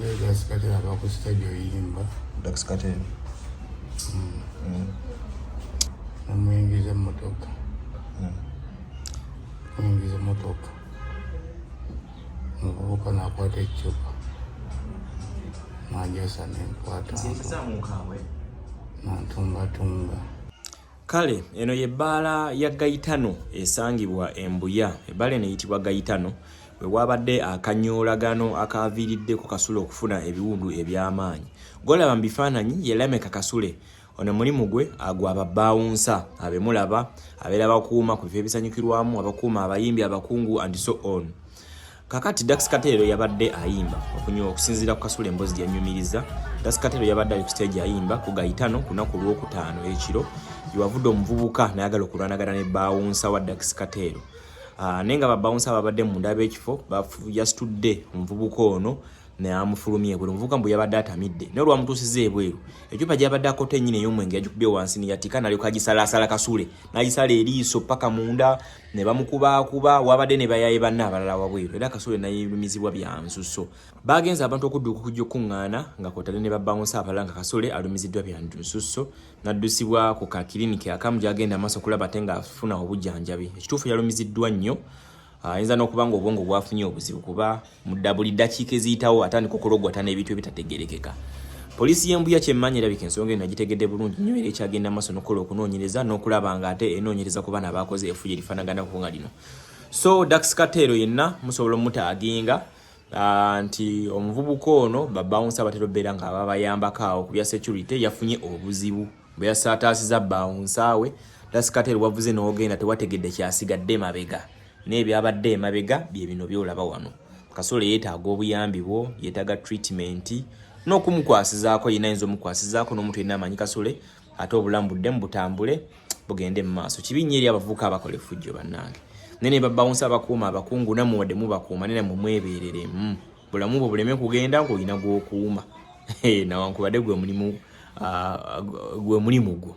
Avuddeyo Daxx Kartel ava ku stage oyimba. Daxx Kartel. Namuyingiza emmotoka. Muyingiza emmotoka. Omuvubuka n'akwata eccupa. N'agyasa n'enkwata. N'antungatunga. Kale eno ye bbaala ya Gayitano esangibwa e Mbuya. Ebbaala eno eyitibwa Gayitano we waabadde akanyoolagano akaaviiriddeko Kasule okufuna ebiwundu eby'amaanyi. Gw'olaba mu bifaananyi ye Lameka Kasule. Ono mulimu gwe agwa babbawunsa abe mulaba abeera bakuuma ku bifo ebisanyukirwamu, abakuuma abayimbi abakungu and so on. Kakati Daxx Kartel yabadde ayimba okunywa okusinziira ku Kasule emboozi gy'annyumiriza. Daxx Kartel yabadde ali ku stage ayimba ku Gayitano ku lunaku Olwokutaano ekiro gye wavudde omuvubuka n'ayagala okulwanagana ne baawunsa wa Daxx Kartel. Naye nga babawunsa ababadde munda ab'ekifo yasitudde omuvubuka ono n'amufulumya ebweru. Omuvubuka mbu yabadde atamidde naye olwamutuusiza ebweru eccupa gy'abadde akota ennyini ey'omwenge yagikubye wansi neyatika n'alyoka agisalaasala Kasule n'agisala eriiso paka munda ne bamukubaakuba wabadde ne bayaye banne abalala wabweru era Kasule nayelumizibwa bya nsusso. Baagenze abantu okudduka okujja okukuŋŋaana nga kwotadde ne babawunsa abalala nga Kasule alumiziddwa bya nsusso n'addusibwa ku ka kiriniki akamu gy'agenda amaaso okulaba ate ng'afuna obujjanjabi. Ekituufu yalumiziddwa nnyo, ayinza n'okuba nga obwongo bwafunye obuzibu kuba mudda buli ddakiika eziyitawo atandika okulogwatana ebintu ebitategerekeka. Poliisi y'e Mbuya kyemmanyi erabika ensonga eno yagitegedde bulungi nnyo era ekyagenda maaso n'okukola okunoonyereza n'okulaba nga ate enoonyereza ku baana abakoze effujjo erifaanaganako nga lino. So Daxx Kartel yenna musobola omutaaginga nti omuvubuka ono babawunsa batera obeera nga babayambako awo ku bya security yafunye obuzibu bwe yasaataasiza bawunsa we. Daxx Kartel wavuze n'ogenda tewategedde kyasigadde mabega n'ebyabadde emabega bye bino by'olaba wano. Kasule yeetaaga obuyambi bwo, yeetaaga treatment n'okumukwasizaako yenna ayinza omukwasizaako n'omuntu yenna amanyi Kasule ate obulamu buddemu butambule bugende mu maaso. Kibi nnyo eri abavubuka abakola effujjo bannange. Naye ne babawunsa abakuuma abakungu nammwe wadde mubakuuma naye nammwe mwebeereremu. Bulamu bwo buleme kugenda ng'olina gw'okuuma. Nawankubadde gwe mulimu gwe mulimu gwo.